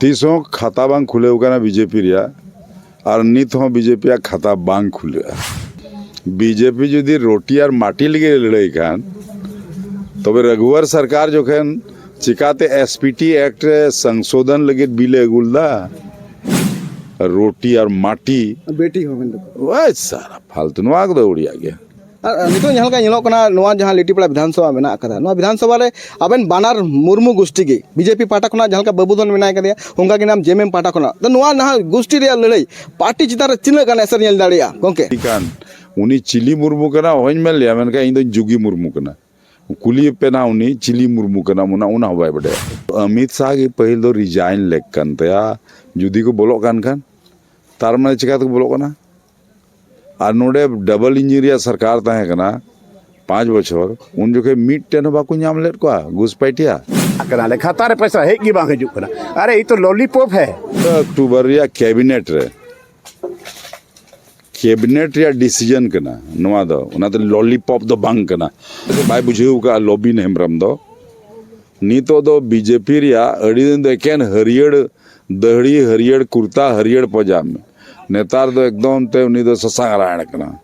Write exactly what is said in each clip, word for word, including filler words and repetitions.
ᱛᱤᱥ ᱦᱚᱸ ᱠᱷᱟᱛᱟ ᱵᱟᱝ ᱠᱷᱩᱞᱟᱹᱣ ᱠᱟᱱᱟ ᱵᱤᱡᱮᱯᱤ ᱨᱮᱭᱟᱜ, ᱟᱨ ᱱᱤᱛ ᱦᱚᱸ ᱵᱤᱡᱮᱯᱤ ᱭᱟᱜ ᱠᱷᱟᱛᱟ ᱵᱟᱝ ᱠᱷᱩᱞᱟᱹᱜᱼᱟ᱾ ᱵᱤᱡᱮᱯᱤ ᱡᱩᱫᱤ ᱨᱳᱴᱤ ᱟᱨ ᱢᱟᱴᱤ ᱞᱟᱹᱜᱤᱫ ᱮ ᱞᱟᱹᱲᱦᱟᱹᱭ ᱠᱷᱟᱱ, ᱛᱚᱵᱮ ᱨᱟᱜᱷᱩᱣᱟᱨ ᱥᱚᱨᱠᱟᱨ ᱡᱚᱠᱷᱚᱱ ᱪᱤᱠᱟᱛᱮ ᱮᱥᱯᱤᱴᱤ ᱮᱠᱴ ᱨᱮ ᱥᱚᱝᱥᱳᱫᱷᱚᱱ ᱞᱟᱹᱜᱤᱫ ᱵᱤᱞ ᱮ ᱟᱹᱜᱩ ᱞᱮᱫᱟ? ᱨᱳᱴᱤ ᱟᱨ ᱢᱟᱴᱤ᱾ ᱵᱮᱴᱤ ᱦᱚᱸ ᱢᱮᱱ ᱫᱚ᱾ ᱳᱭ ᱥᱟᱨᱟ ᱯᱷᱟᱞᱛᱩ, ᱱᱚᱣᱟ ᱠᱚᱫᱚ ᱩᱲᱤᱭᱟᱜ ᱜᱮᱭᱟ᱾ ᱟᱨ ᱱᱤᱛᱚᱜ ᱡᱟᱦᱟᱸ ᱞᱮᱠᱟ ᱧᱮᱞᱚᱜ ᱠᱟᱱᱟ, ᱱᱚᱣᱟ ᱡᱟᱦᱟᱸ ᱞᱤᱴᱤᱯᱟᱲᱟ ᱵᱤᱫᱷᱟᱱ ᱥᱚᱵᱷᱟ ᱢᱮᱱᱟᱜ ᱟᱠᱟᱫᱟ, ᱱᱚᱣᱟ ᱵᱤᱫᱷᱟᱱ ᱥᱚᱵᱷᱟ ᱨᱮ ᱟᱵᱮᱱ ᱵᱟᱱᱟᱨ ᱢᱩᱨᱢᱩ ᱜᱳᱥᱴᱤ ᱜᱮ, ᱵᱤᱡᱮᱯᱤ ᱯᱟᱦᱴᱟ ᱠᱷᱚᱱᱟᱜ ᱡᱟᱦᱟᱸ ᱞᱮᱠᱟ ᱵᱟᱹᱵᱩ ᱫᱷᱚᱱ ᱢᱮᱱᱟᱭ ᱠᱟᱫᱮᱭᱟ, ᱚᱱᱠᱟ ᱜᱮ ᱱᱟᱢ ᱡᱮᱢᱮᱢ ᱯᱟᱦᱴᱟ ᱠᱷᱚᱱᱟᱜ᱾ ᱛᱚ, ᱱᱚᱣᱟ ᱱᱟᱦᱟᱜ ᱜᱳᱥᱴᱤ ᱨᱮᱭᱟᱜ ᱞᱟᱹᱲᱦᱟᱹᱭ ᱯᱟᱨᱴᱤ ᱪᱮᱛᱟᱱ ᱨᱮ ᱛᱤᱱᱟᱹᱜ ᱜᱟᱱ ᱮᱥᱮᱨ ᱧᱮᱞ ᱫᱟᱲᱮᱭᱟᱜᱼᱟ ᱜᱚᱝᱠᱮ? ᱠᱟᱱ, ᱩᱱᱤ ᱪᱤᱞᱤ ᱢᱩᱨᱢᱩ ᱠᱟᱱᱟ ᱚᱦᱚᱧ ᱢᱮᱱ ᱞᱮᱭᱟ, ᱢᱮᱱᱠᱷᱟᱱ ᱤᱧ ᱫᱚ ᱡᱩᱜᱤ ᱢᱩᱨᱢᱩ ᱠᱟᱱᱟ᱾ ᱠᱩᱞᱤᱭᱮ ᱯᱮ ᱱᱟ ᱩᱱᱤ ᱪᱤᱞᱤ ᱢᱩᱨᱢᱩ ᱠᱟᱱᱟ, ᱚᱱᱟ, ᱚᱱᱟ ᱦᱚᱸ ᱵᱟᱭ ᱵᱟᱰᱟᱭᱟ᱾ ᱟᱢᱤᱛ ᱥᱟᱦ ᱜᱮ ᱯᱟᱹᱦᱤᱞ ᱫᱚ ᱨᱤᱡᱟᱭᱤᱱ ᱞᱮᱠ ᱠᱟᱱ ᱛᱟᱭᱟ, ᱡᱩᱫᱤ ᱠᱚ ᱵᱚᱞᱚᱜ ᱠᱟᱱ ᱠᱷᱟᱱ᱾ ᱛᱟᱨ ᱢᱟᱱᱮ ᱪᱤᱠᱟ ᱛᱮᱠᱚ ᱵᱚᱞᱚᱜ ᱠᱟᱱᱟ? ᱟᱨ ᱱᱚᱰᱮ ᱰᱟᱵᱚᱞ ᱤᱧᱡᱤᱱ ᱨᱮᱭᱟᱜ ᱥᱚᱨᱠᱟᱨ ᱛᱟᱦᱮᱸ ᱠᱟᱱᱟ ᱯᱟᱸᱪ ᱵᱚᱪᱷᱚᱨ, ᱩᱱ ᱡᱚᱠᱷᱮᱡ ᱢᱤᱫᱴᱮᱱ ᱦᱚᱸ ᱵᱟᱠᱚ ᱧᱟᱢ ᱞᱮᱫ ᱠᱚᱣᱟ ᱜᱷᱩᱥᱯᱟᱭᱴᱤᱭᱟ᱾ ᱠᱟᱱᱟ ᱞᱮ, ᱠᱷᱟᱛᱟ ᱨᱮ ᱯᱚᱭᱥᱟ ᱦᱮᱡ ᱜᱮ ᱵᱟᱝ ᱦᱤᱡᱩᱜ ᱠᱟᱱᱟ᱾ ᱟᱨᱮ, ᱤ ᱛᱚ ᱞᱚᱞᱤᱯᱚᱯ ᱦᱮ᱾ ᱚᱠᱴᱳᱵᱚᱨ ᱨᱮᱭᱟᱜ ᱠᱮᱵᱤᱱᱮᱴ ᱨᱮ, ᱠᱮᱵᱤᱱᱮᱴ ᱨᱮᱭᱟᱜ ᱰᱤᱥᱤᱡᱚᱱ ᱠᱟᱱᱟ ᱱᱚᱣᱟ ᱫᱚ, ᱚᱱᱟ ᱫᱚ ᱞᱚᱞᱤᱯᱚᱯ ᱫᱚ ᱵᱟᱝ ᱠᱟᱱᱟ᱾ ᱵᱟᱭ ᱵᱩᱡᱷᱟᱹᱣ ᱠᱟᱜᱼᱟ ᱞᱚᱵᱤᱱ ᱦᱮᱢᱵᱨᱚᱢ ᱫᱚ᱾ ᱱᱤᱛᱚᱜ ᱫᱚ ᱵᱤᱡᱮᱯᱤ ᱨᱮᱭᱟᱜ ᱟᱹᱰᱤ ᱫᱤᱱ ᱫᱚ ᱮᱠᱮᱱ ᱦᱟᱹᱨᱭᱟᱹᱲ ᱫᱟᱹᱦᱲᱤ, ᱦᱟᱹᱨᱭᱟᱹᱲ ᱠᱩᱨᱛᱟ, ᱦᱟᱹᱨᱭᱟᱹᱲ ᱯᱚᱡᱟᱢᱟ᱾ ᱱᱮᱛᱟᱨ ᱫᱚ ᱮᱠᱫᱚᱢ ᱛᱮ ᱩᱱᱤ ᱫᱚ ᱥᱟᱥᱟᱝ ᱨᱟᱭᱟᱲ ᱠᱟᱱᱟ᱾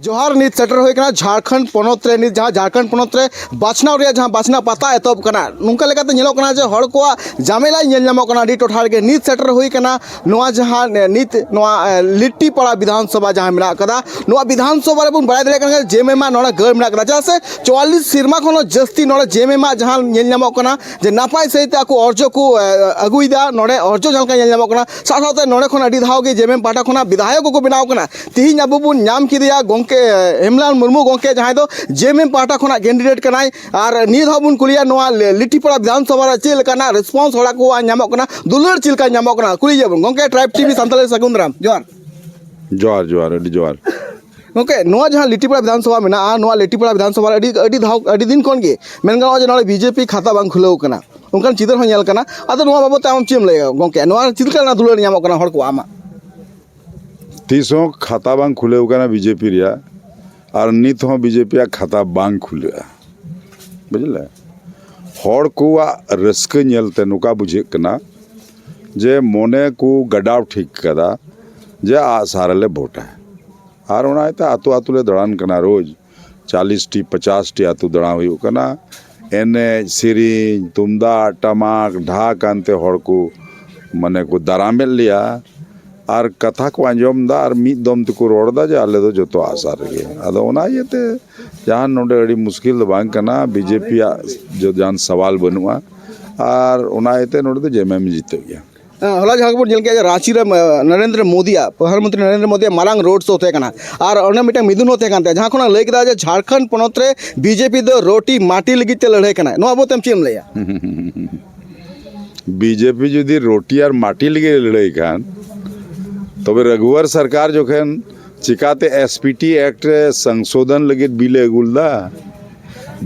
ᱡᱚᱦᱟᱨ, ᱱᱤᱛ ᱥᱮᱴᱮᱨ ᱦᱩᱭ ᱠᱟᱱᱟ ᱡᱷᱟᱲᱠᱷᱚᱸᱰ ᱯᱚᱱᱚᱛ ᱨᱮ᱾ ᱱᱤᱛ ᱡᱟᱦᱟᱸ ᱡᱷᱟᱲᱠᱷᱚᱸᱰ ᱯᱚᱱᱚᱛ ᱨᱮ ᱵᱟᱪᱷᱱᱟᱣ ᱨᱮᱭᱟᱜ ᱡᱟᱦᱟᱸ ᱵᱟᱪᱷᱱᱟᱣ ᱯᱟᱛᱟ ᱮᱛᱚᱦᱚᱵ ᱠᱟᱱᱟ, ᱱᱚᱝᱠᱟ ᱞᱮᱠᱟᱛᱮ ᱧᱮᱞᱚᱜ ᱠᱟᱱᱟ ᱡᱮ ᱦᱚᱲ ᱠᱚᱣᱟᱜ ᱡᱟᱢᱮᱞᱟ ᱧᱮᱞ ᱧᱟᱢᱚᱜ ᱠᱟᱱᱟ ᱟᱹᱰᱤ ᱴᱚᱴᱷᱟ ᱨᱮᱜᱮ᱾ ᱱᱤᱛ ᱥᱮᱴᱮᱨ ᱦᱩᱭ ᱠᱟᱱᱟ ᱱᱚᱣᱟ ᱡᱟᱦᱟᱸ, ᱮ, ᱱᱤᱛ ᱱᱚᱣᱟ, ᱮ, ᱞᱤᱴᱤᱯᱟᱲᱟ ᱵᱤᱫᱷᱟᱱ ᱥᱚᱵᱷᱟ ᱡᱟᱦᱟᱸ ᱢᱮᱱᱟᱜ ᱟᱠᱟᱫᱟ, ᱱᱚᱣᱟ ᱵᱤᱫᱷᱟᱱ ᱥᱚᱵᱷᱟ ᱨᱮᱵᱚᱱ ᱵᱟᱲᱟᱭ ᱫᱟᱲᱮᱭᱟᱜ ᱠᱟᱱᱟ ᱡᱮ ᱡᱮᱢᱮᱢᱟ ᱱᱚᱰᱮ ᱜᱟᱹᱲ ᱢᱮᱱᱟᱜ ᱟᱠᱟᱫᱟ᱾ ᱪᱮᱫᱟᱜ ᱥᱮ ᱪᱩᱣᱟᱞᱞᱤᱥ ᱥᱮᱨᱢᱟ ᱠᱷᱚᱱ ᱦᱚᱸ ᱡᱟᱹᱥᱛᱤ ᱱᱚᱰᱮ ᱡᱮᱢᱮᱢᱟ ᱡᱟᱦᱟᱸ ᱧᱮᱞ ᱧᱟᱢᱚᱜ ᱠᱟᱱᱟ ᱡᱮ ᱱᱟᱯᱟᱭ ᱥᱟᱹᱦᱤᱡ ᱛᱮ ᱟᱠᱚ ᱚᱨᱡᱚ ᱠᱚ, ᱮ, ᱟᱹᱜᱩᱭᱮᱫᱟ, ᱱᱚᱰᱮ ᱚᱨᱡᱚ ᱡᱟᱦᱟᱸ ᱞᱮᱠᱟ ᱧᱮᱞ ᱧᱟᱢᱚᱜ ᱠᱟᱱᱟ᱾ ᱥᱟᱶ ᱥᱟᱶᱛᱮ ᱱᱚᱰᱮ ᱠᱷᱚᱱ ᱟᱹᱰᱤ ᱫᱷᱟᱣ ᱜᱮ ᱡᱮᱢᱮᱢ ᱯᱟᱦᱴᱟ ᱠᱷᱚᱱᱟᱜ ᱵᱤᱫᱷᱟᱭᱚᱠ ᱠᱚᱠᱚ ᱵᱮᱱᱟᱣ ᱠᱟᱱᱟ᱾ ᱛᱤᱦᱤᱧ ᱟᱵᱚ ᱵᱚᱱ ᱧᱟᱢ ᱠᱮᱫᱮᱭᱟ ᱜᱚᱢᱠᱮ, ᱮ, ᱦᱮᱢᱞᱟᱞ ᱢᱩᱨᱢᱩ ᱜᱚᱢᱠᱮ, ᱡᱟᱦᱟᱸᱭ ᱫᱚ ᱡᱮᱢᱮᱢ ᱯᱟᱦᱴᱟ ᱠᱷᱚᱱᱟᱜ ᱠᱮᱱᱰᱤᱰᱮᱴ ᱠᱟᱱᱟᱭ᱾ ᱟᱨ ᱱᱤᱭᱟᱹ ᱫᱷᱟᱣ ᱵᱚᱱ ᱠᱩᱞᱤᱭᱟ ᱱᱚᱣᱟ ᱞᱤ-, ᱞᱤᱴᱤᱯᱟᱲᱟ ᱵᱤᱫᱷᱟᱱ ᱥᱚᱵᱷᱟ ᱨᱮ ᱪᱮᱫ ᱞᱮᱠᱟᱱᱟᱜ ᱨᱮᱥᱯᱚᱱᱥ ᱦᱚᱲ ᱠᱚᱣᱟᱜ ᱧᱟᱢᱚᱜ ᱠᱟᱱᱟ, ᱫᱩᱞᱟᱹᱲ ᱪᱮᱫ ᱞᱮᱠᱟ ᱧᱟᱢᱚᱜ ᱠᱟᱱᱟ, ᱠᱩᱞᱤᱭᱮᱭᱟ ᱵᱚᱱ᱾ ᱜᱚᱢᱠᱮ, ᱴᱨᱟᱭᱤᱵᱽ ᱴᱤᱵᱷᱤ ᱥᱟᱱᱛᱟᱲᱤ ᱥᱟᱹᱜᱩᱱ ᱫᱟᱨᱟᱢ, ᱡᱚᱦᱟᱨ᱾ ᱡᱚᱦᱟᱨ, ᱡᱚᱦᱟᱨ, ᱟᱹᱰᱤ ᱡᱚᱦᱟᱨ᱾ ᱜᱚᱢᱠᱮ, ᱱᱚᱣᱟ ᱡᱟᱦᱟᱸ ᱞᱤᱴᱤᱯᱟᱲᱟ ᱵᱤᱫᱷᱟᱱ ᱥᱚᱵᱷᱟ ᱢᱮᱱᱟᱜᱼᱟ, ᱱᱚᱣᱟ ᱞᱤᱴᱤᱯᱟᱲᱟ ᱵᱤᱫᱷᱟᱱ ᱥᱚᱵᱷᱟ ᱨᱮ ᱟᱹᱰᱤ, ᱟᱹᱰᱤ ᱫᱷᱟᱣ, ᱟᱹᱰᱤ ᱫᱤᱱ ᱠᱷᱚᱱ ᱜᱮ ᱢᱮᱱ ᱜᱟᱱᱚᱜᱼᱟ ᱡᱮ ᱱᱚᱰᱮ ᱵᱤᱡᱮᱯᱤ ᱠᱷᱟᱛᱟ ᱵᱟᱝ ᱠᱷᱩᱞᱟᱹᱣ ᱠᱟᱱᱟ, ᱚᱱᱠᱟᱱ ᱪᱤᱛᱟᱹᱨ ᱦᱚᱸ ᱧᱮᱞ ᱠᱟᱱᱟ᱾ ᱟᱫᱚ ᱱᱚᱣᱟ ᱵᱟᱵᱚᱫ ᱛᱮ ᱟᱢ ᱪᱮᱫ ᱮᱢ ᱞᱟᱹᱭᱟ ᱜᱚᱢᱠᱮ? ᱱᱚᱣᱟ ᱪᱮᱫ ᱞᱮᱠᱟ ᱨᱮᱱᱟᱜ ᱫᱩᱞᱟᱹᱲ ᱧᱟᱢᱚᱜ ᱠᱟᱱᱟ ᱦᱚᱲ ᱠᱚᱣᱟᱜ ᱟᱢᱟᱜ? ᱛᱤᱥ ᱦᱚᱸ ᱠᱷᱟᱛᱟ ᱵᱟᱝ ᱠᱷᱩᱞᱟᱹᱣ ᱠᱟᱱᱟ ᱵᱤᱡᱮᱯᱤ ᱨᱮᱭᱟᱜ, ᱟᱨ ᱱᱤᱛ ᱦᱚᱸ ᱵᱤᱡᱮᱯᱤ ᱭᱟᱜ ᱠᱷᱟᱛᱟ ᱵᱟᱝ ᱠᱷᱩᱞᱟᱹᱜᱼᱟ᱾ ᱵᱩᱡᱷᱟᱹᱣ ᱞᱮ? ᱦᱚᱲ ᱠᱚᱣᱟᱜ ᱨᱟᱹᱥᱠᱟᱹ ᱧᱮᱞᱛᱮ ᱱᱚᱝᱠᱟ ᱵᱩᱡᱷᱟᱹᱜ ᱠᱟᱱᱟ ᱡᱮ ᱢᱚᱱᱮ ᱠᱚ ᱜᱟᱰᱟᱣ ᱴᱷᱤᱠ ᱠᱟᱫᱟ ᱡᱮ ᱟᱜᱼᱥᱟᱨ ᱨᱮᱞᱮ ᱵᱷᱳᱴᱟ᱾ ᱟᱨ ᱚᱱᱟ ᱤᱭᱟᱹᱛᱮ ᱟᱹᱛᱩ ᱟᱹᱛᱩ ᱞᱮ ᱫᱟᱬᱟᱱ ᱠᱟᱱᱟ ᱨᱳᱡᱽ᱾ ᱪᱟᱞᱤᱥ ᱴᱤ, ᱯᱚᱪᱟᱥ ᱴᱤ ᱟᱹᱛᱩ ᱫᱟᱬᱟ ᱦᱩᱭᱩᱜ ᱠᱟᱱᱟ᱾ ᱮᱱᱮᱡ, ᱥᱮᱨᱮᱧ, ᱛᱩᱢᱫᱟᱜ, ᱴᱟᱢᱟᱠ, ᱰᱷᱟᱠ ᱟᱱᱛᱮ ᱦᱚᱲ ᱠᱚ ᱢᱟᱱᱮ ᱠᱚ ᱫᱟᱨᱟᱢᱮᱫ ᱞᱮᱭᱟ᱾ ᱟᱨ ᱠᱟᱛᱷᱟ ᱠᱚ ᱟᱸᱡᱚᱢ ᱮᱫᱟ ᱟᱨ ᱢᱤᱫ ᱫᱚᱢ ᱛᱮᱠᱚ ᱨᱚᱲ ᱮᱫᱟ ᱡᱮ ᱟᱞᱮ ᱫᱚ ᱡᱚᱛᱚ ᱟᱜᱼᱥᱟᱨ ᱨᱮᱜᱮ᱾ ᱟᱫᱚ ᱚᱱᱟ ᱤᱭᱟᱹᱛᱮ ᱡᱟᱦᱟᱱ ᱱᱚᱰᱮ ᱟᱹᱰᱤ ᱢᱩᱥᱠᱤᱞ ᱫᱚ ᱵᱟᱝ ᱠᱟᱱᱟ᱾ ᱵᱤᱡᱮᱯᱤ ᱟᱜ ᱡᱚ-, ᱡᱟᱦᱟᱱ ᱥᱟᱣᱟᱞ ᱵᱟᱹᱱᱩᱜᱼᱟ᱾ ᱟᱨ ᱚᱱᱟ ᱤᱭᱟᱹᱛᱮ ᱱᱚᱰᱮ ᱫᱚ ᱡᱮᱢᱮᱢ ᱡᱤᱛᱟᱹᱜ ᱜᱮᱭᱟ᱾ ᱦᱮᱸ, ᱦᱚᱞᱟ ᱡᱟᱦᱟᱸ ᱵᱚᱱ ᱧᱮᱞ ᱠᱮᱫᱟ ᱡᱮ ᱨᱟᱸᱪᱤ ᱨᱮ, ᱮ, ᱱᱚᱨᱮᱱᱫᱨᱚ ᱢᱳᱫᱤᱭᱟᱜ, ᱯᱨᱚᱫᱷᱟᱱ ᱢᱚᱱᱛᱨᱤ ᱱᱚᱨᱮᱱᱫᱨᱚ ᱢᱳᱫᱤᱭᱟᱜ ᱢᱟᱨᱟᱝ ᱨᱳᱰ ᱥᱳ ᱛᱟᱦᱮᱸ ᱠᱟᱱᱟ, ᱟᱨ ᱚᱸᱰᱮ ᱢᱤᱫᱴᱟᱝ ᱢᱤᱫᱩᱱ ᱦᱚᱸ ᱛᱟᱦᱮᱸ ᱠᱟᱱ ᱛᱟᱭᱟ, ᱡᱟᱦᱟᱸ ᱠᱷᱚᱱᱟᱜ ᱞᱟᱹᱭ ᱠᱮᱫᱟ ᱡᱮ ᱡᱷᱟᱲᱠᱷᱚᱸᱰ ᱯᱚᱱᱚᱛ ᱨᱮ ᱵᱤᱡᱮᱯᱤ ᱫᱚ ᱨᱳᱴᱤ ᱢᱟᱴᱤ ᱞᱟᱹᱜᱤᱫ ᱛᱮ ᱞᱟᱹᱲᱦᱟᱹᱭ ᱠᱟᱱᱟᱭ᱾ ᱱᱚᱣᱟ ᱵᱟᱵᱚᱛ ᱮᱢ ᱪᱮᱫ ᱮᱢ ᱞᱟᱹᱭᱟ? ᱵᱤᱡᱮᱯᱤ ᱡᱩᱫᱤ ᱨᱳᱴᱤ ᱟᱨ ᱢᱟᱴᱤ ᱞᱟᱹᱜᱤᱫ ᱞᱟᱹᱲᱦᱟᱹᱭ ᱠᱷᱟᱱ, ᱛᱚᱵᱮ ᱨᱟᱜᱷᱩᱣᱟᱨ ᱥᱚᱨᱠᱟᱨ ᱡᱚᱠᱷᱚᱱ ᱪᱤᱠᱟᱛᱮ ᱮᱥᱯᱤᱴᱤ ᱮᱠᱴ ᱨᱮ ᱥᱚᱝᱥᱳᱫᱷᱚᱱ ᱞᱟᱹᱜᱤᱫ ᱵᱤᱞ ᱮ ᱟᱹᱜᱩ ᱞᱮᱫᱟ?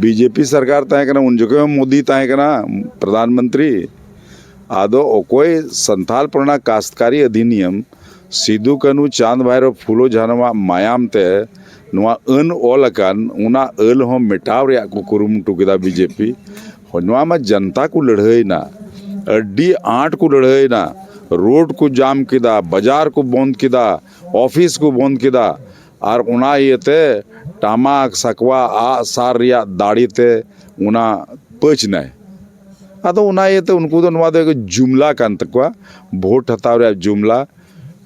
ᱵᱤᱡᱮᱯᱤ ᱥᱚᱨᱠᱟᱨ ᱛᱟᱦᱮᱸ ᱠᱟᱱᱟ, ᱩᱱ ᱡᱚᱠᱷᱚᱱ ᱦᱚᱸ ᱢᱳᱫᱤ ᱛᱟᱦᱮᱸ ᱠᱟᱱᱟ ᱯᱨᱚᱫᱷᱟᱱ ᱢᱚᱱᱛᱨᱤ᱾ ᱟᱫᱚ ᱚᱠᱚᱭ ᱥᱟᱱᱛᱟᱞ ᱯᱟᱨᱜᱟᱱᱟ ᱠᱟᱥᱛᱠᱟᱨᱤ ᱚᱫᱷᱤᱱᱤᱭᱚᱢ, ᱥᱤᱫᱩ ᱠᱟᱹᱱᱦᱩ ᱪᱟᱸᱫᱽ ᱵᱷᱟᱭᱨᱚ ᱯᱷᱩᱞᱳ ᱡᱷᱟᱱᱚᱣᱟᱜ ᱢᱟᱭᱟᱢ ᱛᱮ ᱱᱚᱣᱟ ᱟᱹᱱ ᱚᱞ ᱟᱠᱟᱱ, ᱚᱱᱟ ᱟᱹᱞ ᱦᱚᱸ ᱢᱮᱴᱟᱣ ᱨᱮᱭᱟᱜ ᱠᱚ ᱠᱩᱨᱩᱢᱩᱴᱩ ᱠᱮᱫᱟ ᱵᱤᱡᱮᱯᱤ᱾ ᱱᱚᱣᱟ ᱢᱟ ᱡᱚᱱᱛᱟ ᱠᱚ ᱞᱟᱹᱲᱦᱟᱹᱭᱱᱟ, ᱟᱹᱰᱤ ᱟᱸᱴ ᱠᱚ ᱞᱟᱹᱲᱦᱟᱹᱭᱱᱟ, ᱨᱳᱰ ᱠᱚ ᱡᱟᱢ ᱠᱮᱫᱟ, ᱵᱟᱡᱟᱨ ᱠᱚ ᱵᱚᱱᱫ ᱠᱮᱫᱟ, ᱚᱯᱷᱤᱥ ᱠᱚ ᱵᱚᱱᱫ ᱠᱮᱫᱟ᱾ ᱟᱨ ᱚᱱᱟ ᱤᱭᱟᱹᱛᱮ ᱴᱟᱢᱟᱠ, ᱥᱟᱠᱣᱟ, ᱟᱜ ᱥᱟᱨ ᱨᱮᱭᱟᱜ ᱫᱟᱲᱮ ᱛᱮ ᱚᱱᱟ ᱯᱟᱹᱪ ᱱᱟᱭ᱾ ᱟᱫᱚ ᱚᱱᱟ ᱤᱭᱟᱹᱛᱮ ᱩᱱᱠᱩ ᱫᱚ ᱱᱚᱣᱟ ᱫᱚ ᱡᱩᱢᱞᱟ ᱠᱟᱱ ᱛᱟᱠᱚᱣᱟ, ᱵᱷᱳᱴ ᱦᱟᱛᱟᱣ ᱨᱮᱭᱟᱜ ᱡᱩᱢᱞᱟ,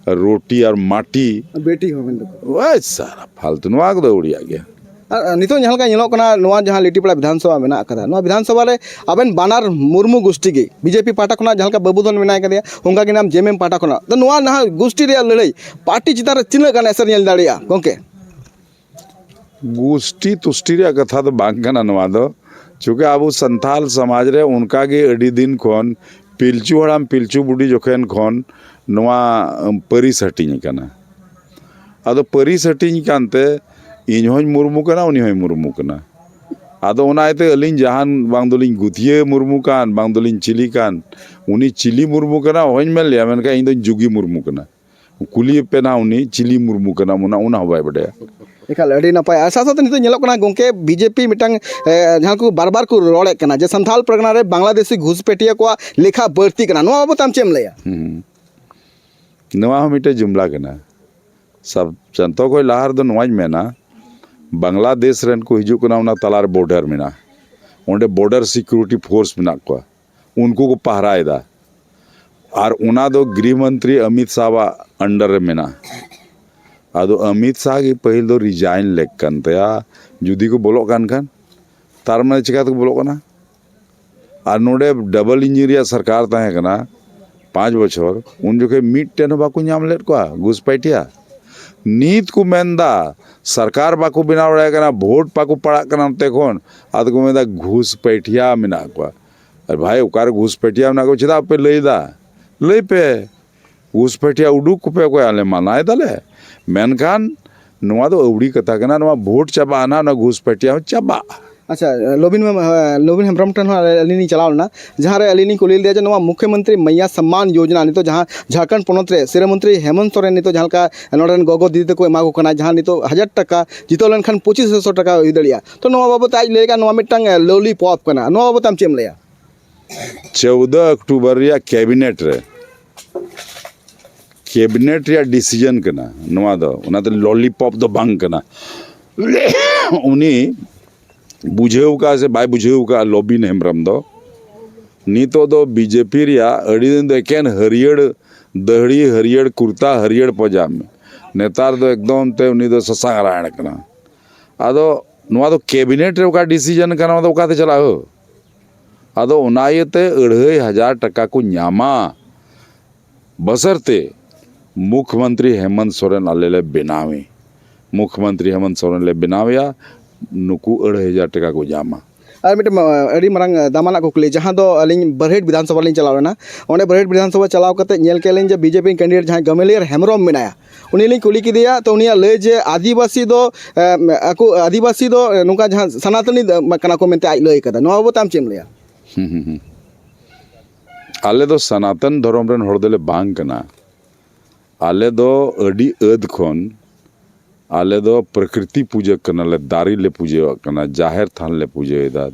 ᱨᱳᱴᱤ ᱟᱨ ᱢᱟᱴᱤ᱾ ᱵᱮᱴᱤ ᱦᱚᱸ ᱢᱮᱱ ᱫᱟᱠᱚ᱾ ᱳᱭ ᱥᱟᱨᱟ ᱯᱷᱟᱞᱛᱩ, ᱱᱚᱣᱟ ᱠᱚᱫᱚ ᱟᱹᱣᱲᱤᱭᱟᱜ ᱜᱮᱭᱟ᱾ ᱟᱨ ᱱᱤᱛᱚᱜ ᱡᱟᱦᱟᱸ ᱞᱮᱠᱟ ᱧᱮᱞᱚᱜ ᱠᱟᱱᱟ, ᱱᱚᱣᱟ ᱡᱟᱦᱟᱸ ᱞᱤᱴᱤᱯᱟᱲᱟ ᱵᱤᱫᱷᱟᱱ ᱥᱚᱵᱷᱟ ᱢᱮᱱᱟᱜ ᱟᱠᱟᱫᱟ, ᱱᱚᱣᱟ ᱵᱤᱫᱷᱟᱱ ᱥᱚᱵᱷᱟ ᱨᱮ ᱟᱵᱮᱱ ᱵᱟᱱᱟᱨ ᱢᱩᱨᱢᱩ ᱜᱳᱥᱴᱤ ᱜᱮ, ᱵᱤᱡᱮᱯᱤ ᱯᱟᱦᱴᱟ ᱠᱷᱚᱱᱟᱜ ᱡᱟᱦᱟᱸ ᱞᱮᱠᱟ ᱵᱟᱹᱵᱩ ᱫᱷᱚᱱ ᱢᱮᱱᱟᱭ ᱠᱟᱫᱮᱭᱟ, ᱚᱱᱠᱟ ᱜᱮ ᱱᱟᱦᱟᱜ ᱡᱮᱢᱮᱢ ᱯᱟᱦᱴᱟ ᱠᱷᱚᱱᱟᱜ᱾ ᱛᱚ, ᱱᱚᱣᱟ ᱱᱟᱦᱟᱜ ᱜᱳᱥᱴᱤ ᱨᱮᱭᱟᱜ ᱞᱟᱹᱲᱦᱟᱹᱭ ᱯᱟᱨᱴᱤ ᱪᱮᱛᱟᱱ ᱨᱮ ᱛᱤᱱᱟᱹᱜ ᱜᱟᱱ ᱮᱥᱮᱨ ᱧᱮᱞ ᱫᱟᱲᱮᱭᱟᱜᱼᱟ ᱜᱚᱝᱠᱮ? ᱜᱩᱥᱴᱤ ᱛᱩᱥᱴᱤ ᱨᱮᱭᱟᱜ ᱠᱟᱛᱷᱟ ᱫᱚ ᱵᱟᱝ ᱠᱟᱱᱟ ᱱᱚᱣᱟ ᱫᱚ, ᱪᱩᱸᱠᱤ ᱟᱵᱚ ᱥᱟᱱᱛᱟᱞ ᱥᱚᱢᱟᱡᱽ ᱨᱮ ᱚᱱᱠᱟ ᱜᱮ ᱟᱹᱰᱤ ᱫᱤᱱ ᱠᱷᱚᱱ ᱯᱤᱞᱪᱩ ᱦᱟᱲᱟᱢ ᱯᱤᱞᱪᱩ ᱵᱩᱰᱷᱤ ᱡᱚᱠᱷᱮᱱ ᱠᱷᱚᱱ ᱱᱚᱣᱟ, ᱩᱢ, ᱯᱟᱹᱨᱤᱥ ᱦᱟᱹᱴᱤᱧ ᱟᱠᱟᱱᱟ᱾ ᱟᱫᱚ ᱯᱟᱹᱨᱤᱥ ᱦᱟᱹᱴᱤᱧ ᱠᱟᱱᱛᱮ ᱤᱧ ᱦᱚᱸᱧ ᱢᱩᱨᱢᱩ ᱠᱟᱱᱟ, ᱩᱱᱤ ᱦᱚᱸᱭ ᱢᱩᱨᱢᱩ ᱠᱟᱱᱟ᱾ ᱟᱫᱚ ᱚᱱᱟ ᱤᱭᱟᱹᱛᱮ ᱟᱹᱞᱤᱧ ᱡᱟᱦᱟᱱ ᱵᱟᱝ ᱫᱚᱞᱤᱧ ᱜᱩᱛᱷᱤᱭᱟᱹ ᱢᱩᱨᱢᱩ ᱠᱟᱱ, ᱵᱟᱝ ᱫᱚᱞᱤᱧ ᱪᱤᱞᱤ ᱠᱟᱱ, ᱩᱱᱤ ᱪᱤᱞᱤ ᱢᱩᱨᱢᱩ ᱠᱟᱱᱟ ᱚᱦᱚᱧ ᱢᱮᱱ ᱞᱮᱭᱟ, ᱢᱮᱱᱠᱷᱟᱱ ᱤᱧ ᱫᱚᱧ ᱡᱩᱜᱤ ᱢᱩᱨᱢᱩ ᱠᱟᱱᱟ᱾ ᱠᱩᱞᱤᱭᱮ ᱯᱮ ᱱᱟ ᱩᱱᱤ ᱪᱤᱞᱤ ᱢᱩᱨᱢᱩ ᱠᱟᱱᱟ, ᱚᱱᱟ, ᱚᱱᱟ ᱦᱚᱸ ᱵᱟᱭ ᱵᱟᱰᱟᱭᱟ᱾ ᱮᱠᱟᱞ, ᱟᱹᱰᱤ ᱱᱟᱯᱟᱭ᱾ ᱟᱨ ᱥᱟᱶ ᱥᱟᱶᱛᱮ ᱱᱤᱛᱚᱜ ᱧᱮᱞᱚᱜ ᱠᱟᱱᱟ ᱜᱚᱝᱠᱮ, ᱵᱤᱡᱮᱯᱤ ᱢᱤᱫᱴᱟᱝ, ᱮ, ᱡᱟᱦᱟᱸ ᱠᱚ ᱵᱟᱨ ᱵᱟᱨ ᱠᱚ ᱨᱚᱲᱮᱫ ᱠᱟᱱᱟ ᱡᱮ ᱥᱟᱱᱛᱷᱟᱞ ᱯᱟᱨᱜᱟᱱᱟ ᱨᱮ ᱵᱟᱝᱞᱟᱫᱮᱥᱤ ᱜᱷᱩᱥᱯᱮᱴᱤᱭᱟ ᱠᱚᱣᱟᱜ ᱞᱮᱠᱷᱟ ᱵᱟᱹᱲᱛᱤᱜ ᱠᱟᱱᱟ, ᱱᱚᱣᱟ ᱵᱟᱵᱚᱛ ᱟᱢ ᱪᱮᱫ ᱮᱢ ᱞᱟᱹᱭᱟ? ᱦᱩᱸ᱾ ᱱᱚᱣᱟ ᱦᱚᱸ ᱢᱤᱫᱴᱮᱡ ᱡᱩᱢᱞᱟ ᱠᱟᱱᱟ᱾ ᱥᱟᱵ ᱡᱚᱛᱚ ᱠᱷᱚᱡ ᱞᱟᱦᱟ ᱨᱮᱫᱚ ᱱᱚᱣᱟᱧ ᱢᱮᱱᱟ, ᱵᱟᱝᱞᱟᱫᱮᱥ ᱨᱮᱱ ᱠᱚ ᱦᱤᱡᱩᱜ ᱠᱟᱱᱟ, ᱚᱱᱟ ᱛᱟᱞᱟᱨᱮ ᱵᱚᱨᱰᱟᱨ ᱢᱮᱱᱟᱜᱼᱟ, ᱚᱸᱰᱮ ᱵᱚᱨᱰᱟᱨ ᱥᱤᱠᱩᱨᱤᱴᱤ ᱯᱷᱳᱨᱥ ᱢᱮᱱᱟᱜ ᱠᱚᱣᱟ, ᱩᱱᱠᱩ ᱠᱚ ᱯᱟᱦᱨᱟᱭᱮᱫᱟ᱾ ᱟᱨ ᱚᱱᱟ ᱫᱚ ᱜᱨᱤᱦ ᱢᱚᱱᱛᱨᱤ ᱚᱢᱤᱛ ᱥᱟᱦᱟᱣᱟᱜ ᱟᱱᱰᱟᱨ ᱨᱮ ᱢᱮᱱᱟᱜᱼᱟ᱾ ᱟᱫᱚ ᱚᱢᱤᱛ ᱥᱟᱦᱟ ᱜᱮ ᱯᱟᱹᱦᱤᱞ ᱫᱚ ᱨᱤᱡᱟᱭᱤᱱ ᱞᱮᱠ ᱠᱟᱱ ᱛᱟᱭᱟ, ᱡᱩᱫᱤ ᱠᱚ ᱵᱚᱞᱚᱜ ᱠᱟᱱ ᱠᱷᱟᱱ᱾ ᱛᱟᱨ ᱢᱟᱱᱮ ᱪᱤᱠᱟ ᱛᱮᱠᱚ ᱵᱚᱞᱚᱜ ᱠᱟᱱᱟ? ᱟᱨ ᱱᱚᱰᱮ ᱰᱟᱵᱚᱞ ᱤᱧᱡᱤᱱ ᱨᱮᱭᱟᱜ ᱥᱚᱨᱠᱟᱨ ᱛᱟᱦᱮᱸ ᱠᱟᱱᱟ ᱯᱟᱸᱪ ᱵᱚᱪᱷᱚᱨ, ᱩᱱ ᱡᱚᱠᱷᱮᱡ ᱢᱤᱫᱴᱮᱱ ᱦᱚᱸ ᱵᱟᱠᱚ ᱧᱟᱢ ᱞᱮᱫ ᱠᱚᱣᱟ ᱜᱷᱩᱥᱯᱮᱴᱤᱭᱟ᱾ ᱱᱤᱛ ᱠᱚ ᱢᱮᱱᱫᱟ ᱥᱚᱨᱠᱟᱨ ᱵᱟᱠᱚ ᱵᱮᱱᱟᱣ ᱫᱟᱲᱮᱭᱟᱜ ᱠᱟᱱᱟ, ᱵᱷᱳᱴ ᱵᱟᱠᱚ ᱯᱟᱲᱟᱜ ᱠᱟᱱᱟ ᱚᱱᱛᱮ ᱠᱷᱚᱱ, ᱟᱫᱚ ᱠᱚ ᱢᱮᱱᱫᱟ ᱜᱷᱩᱥᱯᱮᱴᱤᱭᱟ ᱢᱮᱱᱟᱜ ᱠᱚᱣᱟ᱾ ᱟᱨ ᱵᱷᱟᱭ, ᱚᱠᱟᱨᱮ ᱜᱷᱩᱥᱯᱮᱴᱤᱭᱟ ᱢᱮᱱᱟᱜ ᱠᱚᱣᱟ, ᱪᱮᱫᱟᱜ ᱯᱮ ᱞᱟᱹᱭᱫᱟ? ᱞᱟᱹᱭ ᱯᱮ᱾ ᱜᱷᱩᱥᱯᱮᱴᱤᱭᱟ ᱩᱰᱩᱠ ᱠᱚᱯᱮ, ᱚᱠᱚᱭ ᱟᱞᱮ ᱢᱟᱱᱟᱭ ᱫᱟᱞᱮ? ᱢᱮᱱᱠᱷᱟᱱ ᱱᱚᱣᱟ ᱫᱚ ᱟᱹᱣᱲᱤ ᱠᱟᱛᱷᱟ ᱠᱟᱱᱟ, ᱱᱚᱣᱟ ᱵᱷᱳᱴ ᱪᱟᱵᱟᱜᱼᱟ ᱱᱟᱦᱟᱜ, ᱚᱱᱟ ᱜᱷᱩᱥᱯᱮᱴᱤᱭᱟ ᱦᱚᱸ ᱪᱟᱵᱟᱜᱼᱟ᱾ ᱟᱪᱪᱷᱟ, ᱞᱚᱵᱤᱱ ᱢᱮᱢ-, ᱞᱚᱵᱤᱱ ᱦᱮᱢᱵᱨᱚᱢ ᱴᱷᱮᱱ ᱦᱚᱸ ᱟᱹᱞᱤᱧ ᱞᱤᱧ ᱪᱟᱞᱟᱣ ᱞᱮᱱᱟ, ᱡᱟᱦᱟᱸ ᱨᱮ ᱟᱹᱞᱤᱧ ᱞᱤᱧ ᱠᱩᱞᱤ ᱞᱮᱫᱮᱭᱟ ᱡᱮ ᱱᱚᱣᱟ ᱢᱩᱠᱷᱭᱚᱢᱚᱱᱛᱨᱤ ᱢᱟᱭᱭᱟ ᱥᱚᱢᱢᱟᱱ ᱭᱳᱡᱽᱱᱟ, ᱱᱤᱛᱚᱜ ᱡᱟᱦᱟᱸ ᱡᱷᱟᱲᱠᱷᱚᱸᱰ ᱯᱚᱱᱚᱛ ᱨᱮ ᱥᱤᱨᱟᱹ ᱢᱚᱱᱛᱨᱤ ᱦᱮᱢᱚᱱᱛ ᱥᱚᱨᱮᱱ ᱱᱤᱛᱚᱜ ᱡᱟᱦᱟᱸ ᱞᱮᱠᱟ ᱱᱚᱰᱮ ᱨᱮᱱ ᱜᱚᱜᱚ ᱫᱤᱫᱤ ᱛᱟᱠᱚ ᱮᱢᱟ ᱠᱚ ᱠᱟᱱᱟ, ᱡᱟᱦᱟᱸ ᱱᱤᱛᱚᱜ ᱦᱟᱡᱟᱨ ᱴᱟᱠᱟ, ᱡᱤᱛᱟᱹᱣ ᱞᱮᱱᱠᱷᱟᱱ ᱯᱚᱸᱪᱤᱥ ᱥᱚ ᱴᱟᱠᱟ ᱦᱩᱭ ᱫᱟᱲᱮᱭᱟᱜᱼᱟ, ᱛᱚ ᱱᱚᱣᱟ ᱵᱟᱵᱚᱛ ᱟᱡ ᱞᱟᱹᱭ ᱠᱟᱱᱟ ᱱᱚᱣᱟ ᱢᱤᱫᱴᱟᱝ ᱞᱚᱞᱤᱯᱚᱯ ᱠᱟᱱᱟ, ᱱᱚᱣᱟ ᱵᱟᱵᱚᱛ ᱟᱢ ᱪᱮᱫ ᱮᱢ ᱞᱟᱹᱭᱟ? ᱪᱳᱫᱚ ᱚᱠᱴᱳᱵᱚᱨ ᱨᱮᱭᱟᱜ ᱠᱮᱵᱤᱱᱮᱴ ᱨᱮ, ᱠᱮᱵᱤᱱᱮᱴ ᱨᱮᱭᱟᱜ ᱰᱤᱥᱤᱡᱚᱱ ᱠᱟᱱᱟ ᱱᱚᱣᱟ ᱫᱚ, ᱚᱱᱟᱛᱮ ᱞᱚᱞᱤᱯᱚᱯ ᱫᱚ ᱵᱟᱝ ᱠᱟᱱᱟ᱾ ᱩᱱᱤ ᱵᱩᱡᱷᱟᱹᱣ ᱠᱟᱜᱼᱟ ᱥᱮ ᱵᱟᱭ ᱵᱩᱡᱷᱟᱹᱣ ᱠᱟᱜᱼᱟ, ᱞᱚᱵᱤᱱ ᱦᱮᱢᱵᱨᱚᱢ ᱫᱚ ᱱᱤᱛᱚᱜ ᱫᱚ ᱵᱤᱡᱮᱯᱤ ᱨᱮᱭᱟᱜ, ᱟᱹᱰᱤ ᱫᱤᱱ ᱫᱚ ᱮᱠᱮᱱ ᱦᱟᱹᱨᱭᱟᱹᱲ ᱫᱟᱹᱦᱲᱤ, ᱦᱟᱹᱨᱭᱟᱹᱲ ᱠᱩᱨᱛᱟ, ᱦᱟᱹᱨᱭᱟᱹᱲ ᱯᱚᱡᱟᱢᱟ, ᱱᱮᱛᱟᱨ ᱫᱚ ᱮᱠᱫᱚᱢ ᱛᱮ ᱩᱱᱤ ᱫᱚ ᱥᱟᱥᱟᱝ ᱨᱟᱭᱟᱲ ᱠᱟᱱᱟ᱾ ᱟᱫᱚ ᱱᱚᱣᱟ ᱫᱚ ᱠᱮᱵᱤᱱᱮᱴ ᱨᱮ ᱚᱠᱟ ᱰᱤᱥᱤᱡᱚᱱ ᱠᱟᱱᱟ, ᱚᱱᱟ ᱫᱚ ᱚᱠᱟᱛᱮ ᱪᱟᱞᱟᱜᱼᱟ ᱦᱳ? ᱟᱫᱚ ᱚᱱᱟ ᱤᱭᱟᱹᱛᱮ ᱟᱹᱲᱦᱟᱹᱭ ᱦᱟᱡᱟᱨ ᱴᱟᱠᱟ ᱠᱚ ᱧᱟᱢᱟ, ᱵᱚᱥᱚᱨᱛᱮ ᱢᱩᱠᱷᱭᱚᱢᱚᱱᱛᱨᱤ ᱦᱮᱢᱚᱱᱛ ᱥᱚᱨᱮᱱ ᱟᱞᱮ ᱞᱮ ᱵᱮᱱᱟᱣᱮ᱾ ᱢᱩᱠᱷᱭᱚᱢᱚᱱᱛᱨᱤ ᱦᱮᱢᱚᱱᱛ ᱥᱚᱨᱮᱱ ᱞᱮ ᱵᱮᱱᱟᱣᱮᱭᱟ, ᱱᱩᱠᱩ ᱟᱹᱲᱦᱟᱹᱭ ᱦᱟᱡᱟᱨ ᱴᱟᱠᱟ ᱠᱚ ᱧᱟᱢᱟ᱾ ᱟᱨ ᱢᱤᱫᱴᱮᱱ, ᱟᱹᱰᱤ ᱢᱟᱨᱟᱝ ᱫᱟᱢᱟᱱᱟᱜ ᱠᱩᱠᱞᱤ, ᱡᱟᱦᱟᱸ ᱫᱚ ᱟᱹᱞᱤᱧ ᱵᱟᱨᱦᱮᱴ ᱵᱤᱫᱷᱟᱱ ᱥᱚᱵᱷᱟ ᱞᱤᱧ ᱪᱟᱞᱟᱣ ᱞᱮᱱᱟ, ᱚᱸᱰᱮ ᱵᱟᱨᱦᱮᱴ ᱵᱤᱫᱷᱟᱱ ᱥᱚᱵᱷᱟ ᱪᱟᱞᱟᱣ ᱠᱟᱛᱮ ᱧᱮᱞ ᱠᱮᱫ ᱞᱤᱧ ᱡᱮ ᱵᱤᱡᱮᱯᱤ ᱠᱮᱱᱰᱤᱰᱮᱴ ᱡᱟᱦᱟᱸᱭ ᱜᱟᱢᱟᱞᱤᱭᱟᱨ ᱦᱮᱢᱵᱨᱚᱢ ᱢᱮᱱᱟᱭᱟ, ᱩᱱᱤ ᱞᱤᱧ ᱠᱩᱞᱤ ᱠᱮᱫᱮᱭᱟ, ᱛᱚ ᱩᱱᱤᱭᱟᱜ ᱞᱟᱹᱭ ᱡᱮ ᱟᱹᱫᱤᱵᱟᱹᱥᱤ ᱫᱚ, ᱮ, ᱟᱠᱚ ᱟᱹᱫᱤᱵᱟᱹᱥᱤ ᱫᱚ, ᱮ, ᱱᱚᱝᱠᱟ ᱡᱟᱦᱟᱸ ᱥᱟᱱᱟᱛᱚᱱᱤ ᱫᱚ, ᱠᱟᱱᱟ ᱠᱚ ᱢᱮᱱᱛᱮ ᱟᱡ ᱞᱟᱹᱭ ᱠᱟᱫᱟ, ᱱᱚᱣᱟ ᱵᱟᱵᱚᱛ ᱟᱢ ᱪᱮᱫ ᱮᱢ ᱞᱟᱹᱭᱟ? ᱦᱩᱸ, ᱦᱩᱸ, ᱦᱩᱸ᱾ ᱟᱞᱮ ᱫᱚ ᱥᱟᱱᱟᱛᱚᱱ ᱫᱷᱚᱨᱚᱢ ᱨᱮᱱ ᱦᱚᱲ ᱫᱚᱞᱮ ᱵᱟᱝ ᱠᱟᱱᱟ᱾ ᱟᱞᱮ ᱫᱚ ᱟᱹᱰᱤ ᱟᱹᱫ ᱠᱷᱚᱱ ᱟᱞᱮ ᱫᱚ ᱯᱨᱚᱠᱨᱤᱛᱤ ᱯᱩᱡᱟᱹ ᱠᱟᱱᱟᱞᱮ, ᱫᱟᱨᱮ ᱞᱮ ᱯᱩᱡᱟᱹᱣᱟᱜ ᱠᱟᱱᱟ, ᱡᱟᱦᱮᱨ ᱛᱷᱟᱱ ᱞᱮ ᱯᱩᱡᱟᱹᱭᱮᱫᱟ,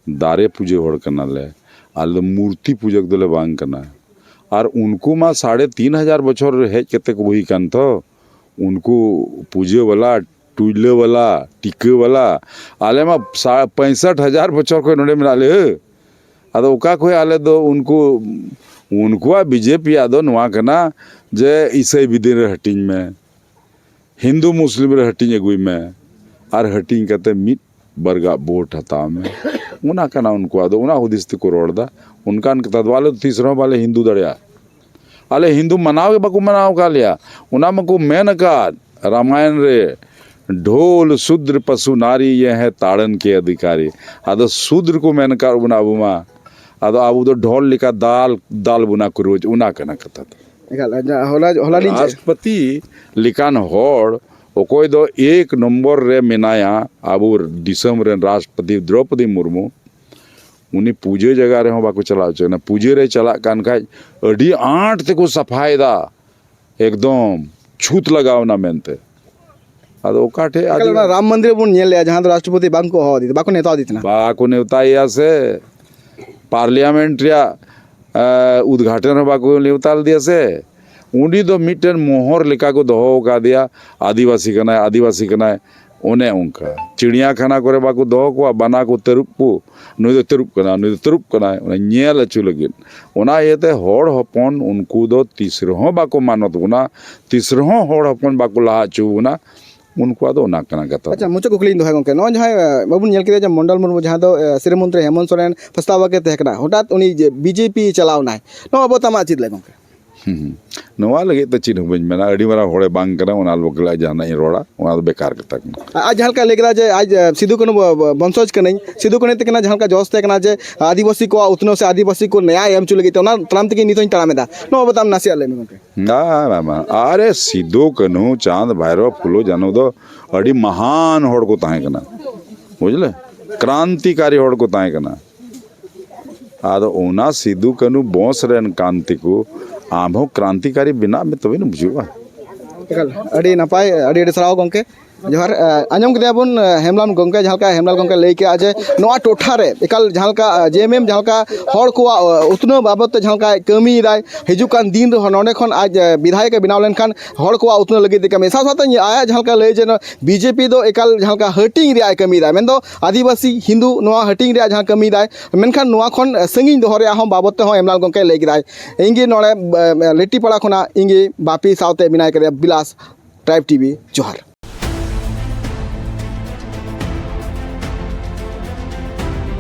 ᱫᱟᱨᱮ ᱯᱩᱡᱟᱹ ᱦᱚᱲ ᱠᱟᱱᱟᱞᱮ᱾ ᱟᱞᱮ ᱫᱚ ᱢᱩᱨᱛᱤ ᱯᱩᱡᱟᱹ ᱫᱚᱞᱮ ᱵᱟᱝ ᱠᱟᱱᱟ᱾ ᱟᱨ ᱩᱱᱠᱩ ᱢᱟ ᱥᱟᱲᱮ ᱛᱤᱱ ᱦᱟᱡᱟᱨ ᱵᱚᱪᱷᱚᱨ ᱦᱮᱡ ᱠᱟᱛᱮ ᱠᱚ ᱦᱩᱭ ᱠᱟᱱ ᱛᱚ, ᱩᱱᱠᱩ ᱯᱩᱡᱟᱹ ᱵᱟᱞᱟ, ᱴᱩᱭᱞᱟᱹ ᱵᱟᱞᱟ, ᱴᱤᱠᱟᱹ ᱵᱟᱞᱟ, ᱟᱞᱮ ᱢᱟ ᱥᱟ-, ᱯᱚᱸᱭᱥᱚᱴ ᱦᱟᱡᱟᱨ ᱵᱚᱪᱷᱚᱨ ᱠᱷᱚᱱ ᱱᱚᱰᱮ ᱢᱮᱱᱟᱜ ᱞᱮᱭᱟ᱾ ᱟᱫᱚ ᱚᱠᱟ ᱠᱷᱚᱱ ᱟᱞᱮ ᱫᱚ ᱩᱱᱠᱩ, ᱩᱱᱠᱩᱣᱟᱜ ᱵᱤᱡᱮᱯᱤᱭᱟᱜ ᱫᱚ ᱱᱚᱣᱟ ᱠᱟᱱᱟ ᱡᱮ ᱤᱥᱟᱹᱭ ᱵᱤᱫᱤᱱ ᱨᱮ ᱦᱟᱹᱴᱤᱧ ᱢᱮ, ᱦᱤᱱᱫᱩ ᱢᱩᱥᱞᱤᱢ ᱨᱮ ᱦᱟᱹᱴᱤᱧ ᱟᱹᱜᱩᱭ ᱢᱮ, ᱟᱨ ᱦᱟᱹᱴᱤᱧ ᱠᱟᱛᱮ ᱢᱤᱫ ᱵᱟᱨᱜᱟᱜ ᱵᱷᱳᱴ ᱦᱟᱛᱟᱣ ᱢᱮ᱾ ᱚᱱᱟ ᱠᱟᱱᱟ ᱩᱱᱠᱩᱣᱟᱜ ᱫᱚ, ᱚᱱᱟ ᱦᱩᱫᱤᱥ ᱛᱮᱠᱚ ᱨᱚᱲ ᱮᱫᱟ᱾ ᱚᱱᱠᱟᱱ ᱠᱟᱛᱷᱟ ᱫᱚ ᱟᱞᱮ ᱫᱚ ᱛᱤᱥ ᱨᱮᱦᱚᱸ ᱵᱟᱞᱮ ᱦᱤᱱᱫᱩ ᱫᱟᱲᱮᱭᱟᱜᱼᱟ᱾ ᱟᱞᱮ ᱦᱤᱱᱫᱩ ᱢᱟᱱᱟᱣ ᱜᱮ ᱵᱟᱠᱚ ᱢᱟᱱᱟᱣ ᱟᱠᱟᱫ ᱞᱮᱭᱟ᱾ ᱚᱱᱟ ᱢᱟᱠᱚ ᱢᱮᱱ ᱟᱠᱟᱫ ᱨᱟᱢᱟᱭᱚᱱ ᱨᱮ, "ᱰᱷᱳᱞ ᱥᱩᱫᱨ ᱯᱟᱥᱩ ᱱᱟᱨᱤ ᱭᱮ ᱦᱮ ᱛᱟᱲᱟᱱ ᱠᱮ ᱚᱫᱷᱤᱠᱟᱨᱤ᱾" ᱟᱫᱚ ᱥᱩᱫᱨ ᱠᱚ ᱢᱮᱱ ᱟᱠᱟᱫ ᱵᱚᱱᱟ ᱟᱵᱚ ᱢᱟ, ᱟᱫᱚ ᱟᱵᱚ ᱫᱚ ᱰᱷᱳᱞ ᱞᱮᱠᱟ ᱫᱟᱞ, ᱫᱟᱞ ᱵᱚᱱᱟ ᱠᱚ ᱨᱳᱡᱽ, ᱚᱱᱟ ᱠᱟᱱᱟ ᱠᱟᱛᱷᱟ ᱫᱚ᱾ ᱮᱠᱟᱞ, ᱡᱟ-, ᱦᱚᱞᱟ, ᱦᱚᱞᱟ ᱞᱤᱧ ᱨᱟᱥᱴᱨᱚᱯᱚᱛᱤ ᱞᱮᱠᱟᱱ ᱦᱚᱲ ᱚᱠᱚᱭ ᱫᱚ ᱮᱠ ᱱᱚᱢᱵᱚᱨ ᱨᱮ ᱢᱮᱱᱟᱭᱟ ᱟᱵᱚ ᱫᱤᱥᱚᱢ ᱨᱮᱱ ᱨᱟᱥᱴᱨᱚᱯᱚᱛᱤ ᱫᱨᱚᱯᱚᱫᱤ ᱢᱩᱨᱢᱩ, ᱩᱱᱤ ᱯᱩᱡᱟᱹ ᱡᱟᱭᱜᱟ ᱨᱮᱦᱚᱸ ᱵᱟᱠᱚ ᱪᱟᱞᱟᱣ ᱦᱚᱪᱚᱭᱮ ᱠᱟᱱᱟ᱾ ᱯᱩᱡᱟᱹ ᱨᱮ ᱪᱟᱞᱟᱜ ᱠᱟᱱ ᱠᱷᱟᱡ ᱟᱹᱰᱤ ᱟᱸᱴ ᱛᱮᱠᱚ ᱥᱟᱯᱷᱟᱭᱮᱫᱟ, ᱮᱠᱫᱚᱢ ᱪᱷᱩᱛ ᱞᱟᱜᱟᱣ ᱮᱱᱟ ᱢᱮᱱᱛᱮ᱾ ᱟᱫᱚ ᱚᱠᱟ ᱴᱷᱮᱡ ᱮᱠᱟᱞ, ᱟᱹᱰᱤ ᱚᱱᱟ ᱨᱟᱢ ᱢᱚᱱᱫᱤᱨ ᱵᱚᱱ ᱧᱮᱞ ᱞᱮᱜᱼᱟ, ᱡᱟᱦᱟᱸ ᱫᱚ ᱨᱟᱥᱴᱨᱚᱯᱚᱛᱤ ᱵᱟᱝᱠᱚ ᱦᱚᱦᱚ ᱟᱫᱮ, ᱵᱟᱠᱚ ᱱᱮᱣᱛᱟ ᱟᱫᱮ ᱛᱟᱦᱮᱱᱟ᱾ ᱵᱟᱠᱚ ᱱᱮᱣᱛᱟᱭᱮᱭᱟ ᱥᱮ, ᱯᱟᱨᱞᱤᱭᱟᱢᱮᱱᱴ ᱨᱮᱭᱟᱜ, ᱮ, ᱩᱫᱽᱜᱷᱟᱴᱚᱱ ᱦᱚᱸ ᱵᱟᱠᱚ ᱱᱮᱣᱛᱟ ᱞᱮᱫᱮᱭᱟ ᱥᱮ᱾ ᱩᱱᱤ ᱫᱚ ᱢᱤᱫᱴᱮᱱ ᱢᱚᱦᱚᱨ ᱞᱮᱠᱟ ᱠᱚ ᱫᱚᱦᱚ ᱟᱠᱟᱫᱮᱭᱟ, ᱟᱹᱫᱤᱵᱟᱹᱥᱤ ᱠᱟᱱᱟᱭ, ᱟᱹᱫᱤᱵᱟᱹᱥᱤ ᱠᱟᱱᱟᱭ, ᱚᱱᱮ ᱚᱱᱠᱟ᱾ ᱪᱤᱲᱤᱭᱟ ᱠᱷᱟᱱᱟ ᱠᱚᱨᱮ ᱵᱟᱠᱚ ᱫᱚᱦᱚ ᱠᱚᱣᱟ ᱵᱟᱱᱟ ᱠᱚ, ᱛᱟᱹᱨᱩᱵ ᱠᱚ, ᱱᱩᱭ ᱫᱚ ᱛᱟᱹᱨᱩᱵ ᱠᱟᱱᱟᱭ, ᱱᱩᱭ ᱫᱚ ᱛᱟᱹᱨᱩᱵ ᱠᱟᱱᱟᱭ, ᱚᱱᱟ ᱧᱮᱞ ᱦᱚᱪᱚ ᱞᱟᱹᱜᱤᱫ᱾ ᱚᱱᱟ ᱤᱭᱟᱹᱛᱮ ᱦᱚᱲ ᱦᱚᱯᱚᱱ ᱩᱱᱠᱩ ᱫᱚ ᱛᱤᱥ ᱨᱮᱦᱚᱸ ᱵᱟᱠᱚ ᱢᱟᱱᱚᱛ ᱵᱚᱱᱟ, ᱛᱤᱥ ᱨᱮᱦᱚᱸ ᱦᱚᱲ ᱦᱚᱯᱚᱱ ᱵᱟᱠᱚ ᱞᱟᱦᱟ ᱦᱚᱪᱚ ᱵᱚᱱᱟ᱾ ᱩᱱᱠᱩᱣᱟᱜ ᱫᱚ ᱚᱱᱟ ᱠᱟᱱᱟ ᱠᱟᱛᱷᱟ ᱫᱚ᱾ ᱟᱪᱪᱷᱟ, ᱢᱩᱪᱟᱹᱫ ᱠᱩᱠᱞᱤᱧ ᱫᱚᱦᱚᱭᱟ ᱜᱚᱝᱠᱮ, ᱱᱚᱜᱼᱚᱭ ᱡᱟᱦᱟᱸᱭ, ᱮ, ᱵᱟᱵᱚᱱ ᱧᱮᱞ ᱠᱮᱫᱟ ᱡᱮ ᱢᱚᱱᱰᱚᱞ ᱢᱩᱨᱢᱩ ᱡᱟᱦᱟᱸ ᱫᱚ, ᱮ, ᱥᱤᱨᱟᱹ ᱢᱚᱱᱛᱨᱤ ᱦᱮᱢᱚᱱᱛ ᱥᱚᱨᱮᱱ ᱯᱨᱚᱥᱛᱟᱵ ᱟᱜᱮ ᱛᱟᱦᱮᱸ ᱠᱟᱱᱟ, ᱦᱚᱴᱟᱛ ᱩᱱᱤ ᱡᱮ ᱵᱤᱡᱮᱯᱤ ᱪᱟᱞᱟᱣ ᱮᱱᱟᱭ, ᱱᱚᱣᱟ ᱵᱟᱵᱚᱛ ᱟᱢᱟᱜ ᱪᱮᱫ ᱞᱟᱹᱭ ᱜᱚᱝᱠᱮ? ᱦᱩᱸ, ᱦᱩᱸ᱾ ᱱᱚᱣᱟ ᱞᱟᱹᱜᱤᱫ ᱫᱚ ᱪᱮᱫ ᱦᱚᱸ ᱵᱟᱹᱧ ᱢᱮᱱᱟ, ᱟᱹᱰᱤ ᱢᱟᱨᱟᱝ ᱦᱚᱲᱮ ᱵᱟᱝ ᱠᱟᱱᱟ, ᱚᱱᱟ ᱵᱟᱠᱷᱨᱟ ᱡᱟᱦᱟᱱᱟᱜ ᱤᱧ ᱨᱚᱲᱟ, ᱚᱱᱟ ᱫᱚ ᱵᱮᱠᱟᱨ ᱠᱟᱛᱷᱟ ᱠᱟᱱᱟ᱾ ᱟᱡ ᱡᱟᱦᱟᱸ ᱞᱮᱠᱟ ᱞᱟᱹᱭ ᱠᱮᱫᱟ ᱡᱮ ᱟᱡ, ᱮ, ᱥᱤᱫᱩ ᱠᱟᱹᱱᱦᱩ ᱵᱚ-, ᱵᱚ-, ᱵᱚᱝᱥᱚᱡᱽ ᱠᱟᱹᱱᱟᱹᱧ, ᱥᱤᱫᱩ ᱠᱟᱹᱱᱦᱩ ᱛᱟᱹᱠᱤᱱᱟᱜ ᱡᱟᱦᱟᱸ ᱞᱮᱠᱟ ᱡᱚᱥ ᱛᱟᱦᱮᱸ ᱠᱟᱱᱟ ᱡᱮ ᱟᱹᱫᱤᱵᱟᱹᱥᱤ ᱠᱚᱣᱟᱜ ᱩᱛᱱᱟᱹᱣ ᱥᱮ ᱟᱹᱫᱤᱵᱟᱹᱥᱤ ᱠᱚ ᱱᱮᱭᱟᱭ ᱮᱢ ᱦᱚᱪᱚ ᱞᱟᱹᱜᱤᱫ ᱛᱮ, ᱚᱱᱟ ᱛᱟᱲᱟᱢ ᱛᱮᱜᱮ ᱱᱤᱛ ᱦᱚᱸᱧ ᱛᱟᱲᱟᱢ ᱮᱫᱟ, ᱱᱚᱣᱟ ᱵᱟᱵᱚᱛ ᱟᱢ ᱱᱟᱥᱮᱭᱟᱜ ᱞᱟᱹᱭ ᱢᱮ ᱜᱚᱝᱠᱮ᱾ ᱵᱟᱝ, ᱵᱟᱝ, ᱵᱟᱝ᱾ ᱟᱨᱮ, ᱥᱤᱫᱩ, ᱠᱟᱹᱱᱦᱩ, ᱪᱟᱸᱫᱽ, ᱵᱷᱟᱭᱨᱚ, ᱯᱷᱩᱞᱳ, ᱡᱷᱟᱱᱚ ᱫᱚ ᱟᱹᱰᱤ ᱢᱟᱦᱟᱱ ᱦᱚᱲ ᱠᱚ ᱛᱟᱦᱮᱸ ᱠᱟᱱᱟ, ᱵᱩᱡᱽᱞᱮ, ᱠᱨᱟᱱᱛᱤᱠᱟᱨᱤ ᱦᱚᱲ ᱠᱚ ᱛᱟᱦᱮᱸ ᱠᱟᱱᱟ᱾ ᱟᱫᱚ ᱚᱱᱟ ᱥᱤᱫᱩ, ᱠᱟᱹᱱᱦᱩ ᱵᱚᱸᱥ ᱨᱮᱱ ᱠᱟᱱ ᱛᱮᱠᱚ ᱟᱢ ᱦᱚᱸ ᱠᱨᱟᱱᱛᱤᱠᱟᱨᱤ ᱵᱮᱱᱟᱜ ᱢᱮ, ᱛᱚᱵᱮ ᱱᱟ ᱵᱩᱡᱷᱟᱹᱜᱼᱟ᱾ ᱮᱠᱟᱞ, ᱟᱹᱰᱤ ᱱᱟᱯᱟᱭ, ᱟᱹᱰᱤ ᱟᱹᱰᱤ ᱥᱟᱨᱦᱟᱣ ᱜᱚᱢᱠᱮ᱾ ᱡᱚᱦᱟᱨ᱾ ᱟᱸᱡᱚᱢ ᱠᱮᱫᱟ ᱵᱚᱱ ᱦᱮᱢᱞᱟᱞ ᱜᱚᱢᱠᱮ ᱡᱟᱦᱟᱸ ᱞᱮᱠᱟ ᱦᱮᱢᱞᱟᱞ ᱜᱚᱢᱠᱮ ᱞᱟᱹᱭ ᱠᱮᱜᱼᱟ ᱡᱮ ᱱᱚᱣᱟ ᱴᱚᱴᱷᱟ ᱨᱮ ᱮᱠᱟᱞ ᱡᱟᱦᱟᱸ ᱞᱮᱠᱟ ᱡᱮ ᱮᱢ ᱮᱢ ᱡᱟᱦᱟᱸ ᱞᱮᱠᱟ ᱦᱚᱲ ᱠᱚᱣᱟᱜ ᱩᱛᱱᱟᱹᱣ ᱵᱟᱵᱚᱫ ᱛᱮ ᱡᱟᱦᱟᱸ ᱞᱮᱠᱟᱭ ᱠᱟᱹᱢᱤᱭᱮᱫᱟᱭ, ᱦᱤᱡᱩᱜ ᱠᱟᱱ ᱫᱤᱱ ᱨᱮᱦᱚᱸ ᱱᱚᱰᱮ ᱠᱷᱚᱱ ᱟᱡ ᱵᱤᱫᱷᱟᱭᱚᱠ ᱮ ᱵᱮᱱᱟᱣ ᱞᱮᱱᱠᱷᱟᱱ ᱦᱚᱲ ᱠᱚᱣᱟᱜ ᱩᱛᱱᱟᱹᱣ ᱞᱟᱹᱜᱤᱫ ᱛᱮ ᱠᱟᱹᱢᱤ, ᱥᱟᱶ ᱥᱟᱶᱛᱮ ᱟᱭᱟᱜ ᱡᱟᱦᱟᱸ ᱞᱮᱠᱟ ᱞᱟᱹᱭ ᱡᱮ ᱵᱤᱡᱮᱯᱤ ᱫᱚ ᱮᱠᱟᱞ ᱡᱟᱦᱟᱸ ᱞᱮᱠᱟ ᱦᱟᱹᱴᱤᱧ ᱨᱮᱭᱟᱜ ᱮ ᱠᱟᱹᱢᱤᱭᱮᱫᱟᱭ, ᱢᱮᱱᱫᱚ ᱟᱹᱫᱤᱵᱟᱹᱥᱤ ᱦᱤᱱᱫᱩ ᱱᱚᱣᱟ ᱦᱟᱹᱴᱤᱧ ᱨᱮᱭᱟᱜ ᱡᱟᱦᱟᱸ ᱠᱟᱹᱢᱤᱭᱮᱫᱟᱭ, ᱢᱮᱱᱠᱷᱟᱱ ᱱᱚᱣᱟ ᱠᱷᱚᱱ ᱥᱟᱺᱜᱤᱧ ᱫᱚᱦᱚ ᱨᱮᱭᱟᱜ ᱦᱚᱸ ᱵᱟᱵᱚᱫ ᱛᱮᱦᱚᱸ ᱦᱮᱢᱞᱟᱞ ᱜᱚᱢᱠᱮ ᱞᱟᱹᱭ ᱠᱮᱫᱟᱭ᱾ ᱤᱧ ᱜᱮ ᱱᱚᱰᱮ ᱞᱤᱴᱤᱯᱟᱲᱟ ᱠᱷᱚᱱᱟᱜ ᱤᱧ ᱜᱮ ᱵᱟᱯᱤ ᱥᱟᱶᱛᱮ ᱢᱮᱱᱟᱭ ᱠᱟᱫᱮᱭᱟ ᱵᱤᱞᱟᱥ, ᱴᱨᱟᱭᱤᱵᱽ ᱴᱤᱵᱷᱤ, ᱡᱚᱦᱟᱨ᱾